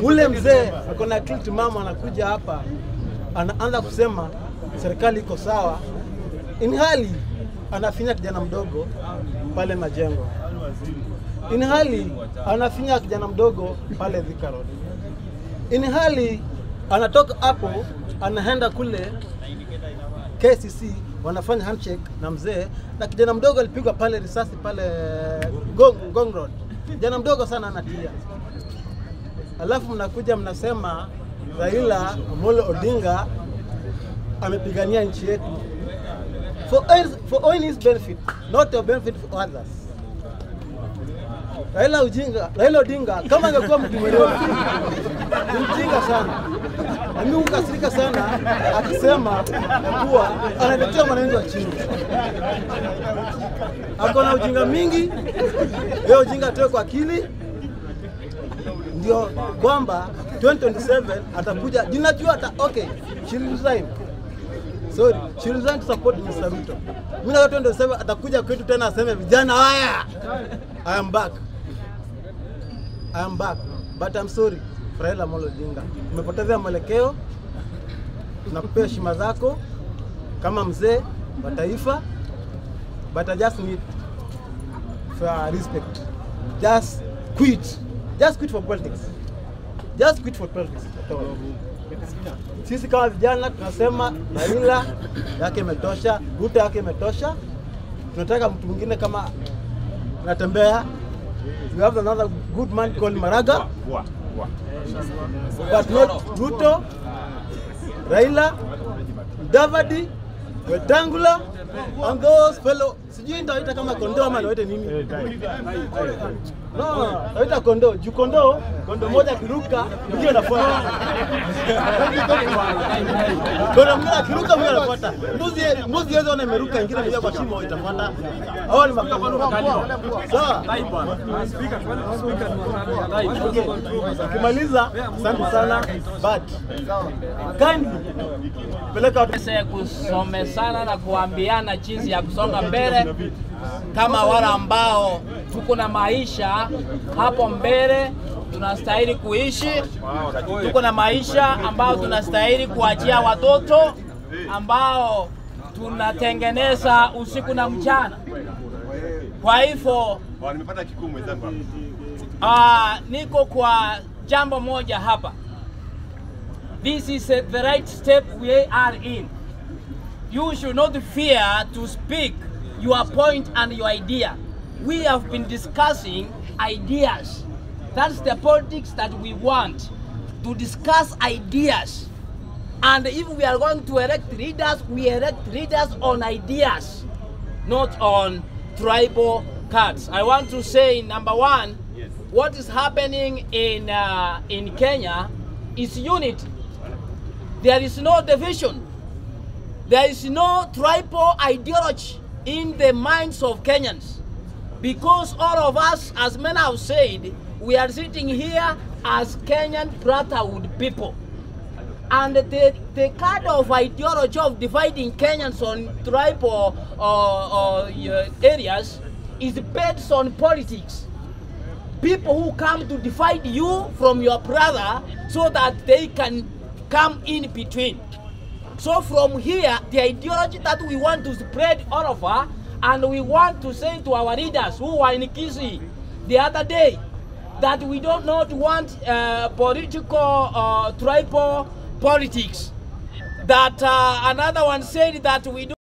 Ule mzee ako na akili timamu anakuja hapa anaanza kusema serikali iko sawa, inhali anafinya kijana mdogo pale Majengo, inhali anafinya kijana mdogo pale Thika Road, inhali anatoka hapo anaenda kule KCC wanafanya handshake na mzee, na kijana mdogo alipigwa pale risasi pale Ngong Road. Kijana mdogo sana anatia. Alafu mnakuja mnasema Raila Amolo Odinga amepigania nchi yetu for own his benefit, not your benefit for others. Raila Odinga kama angekuwa mtu mwerevu, ni mjinga sana. Na mimi hukasirika sana akisema kuwa anatetea mwananchi wa chini. Ako na ujinga mingi, yeye ujinga atoe kwa akili, ndio kwamba 2027 atakuja. Ninajua ata okay, she resign. Sorry, she resign to support Mr. Ruto. Mimi na 2027 atakuja kwetu tena aseme vijana haya, I am back. I am back. But I'm sorry, Raila Amolo Odinga, umepoteza mwelekeo. Tunakupea heshima zako kama mzee wa taifa, but I just need for respect. Just quit. Just quit for politics. Just quit for politics at all. Sisi kama vijana tunasema Raila yake imetosha, Ruto yake imetosha. Tunataka mtu mwingine kama anatembea. We have another good man called Maraga, but not Ruto, Raila, Mudavadi, Wetangula, and those fellow. Sijui nitawaita kama kondoo ama niwaite nini? No, naita kondoo. Juu kondoo, kondoo moja akiruka, mwingine anafuata. Kondoo mwingine akiruka, mwingine anafuata. Mbuzi hizo ona imeruka, ingine imeingia kwa shimo itafuata. Hao ni makondoo. Sawa. Okay. Ukimaliza, asante sana, but kindly peleka watu kusomesana na kuambiana jinsi ya kusonga mbele kama wale ambao tuko na maisha hapo mbele tunastahili kuishi, tuko na maisha ambao tunastahili kuachia watoto ambao tunatengeneza usiku na mchana. Kwa hivyo niko kwa jambo moja hapa. This is the right step we are in. You should not fear to speak your point and your idea. We have been discussing ideas. That's the politics that we want, to discuss ideas. And if we are going to elect leaders, we elect leaders on ideas, not on tribal cards. I want to say, number one, yes, what is happening in Kenya is unity. There is no division. There is no tribal ideology in the minds of Kenyans. Because all of us, as many have said, we are sitting here as Kenyan brotherhood people. And the kind of ideology of dividing Kenyans on tribal or areas is based on politics. People who come to divide you from your brother so that they can come in between. So from here, the ideology that we want to spread all over, and we want to say to our leaders who were in Kisii the other day, that we do not want political tribal politics. That another one said that we do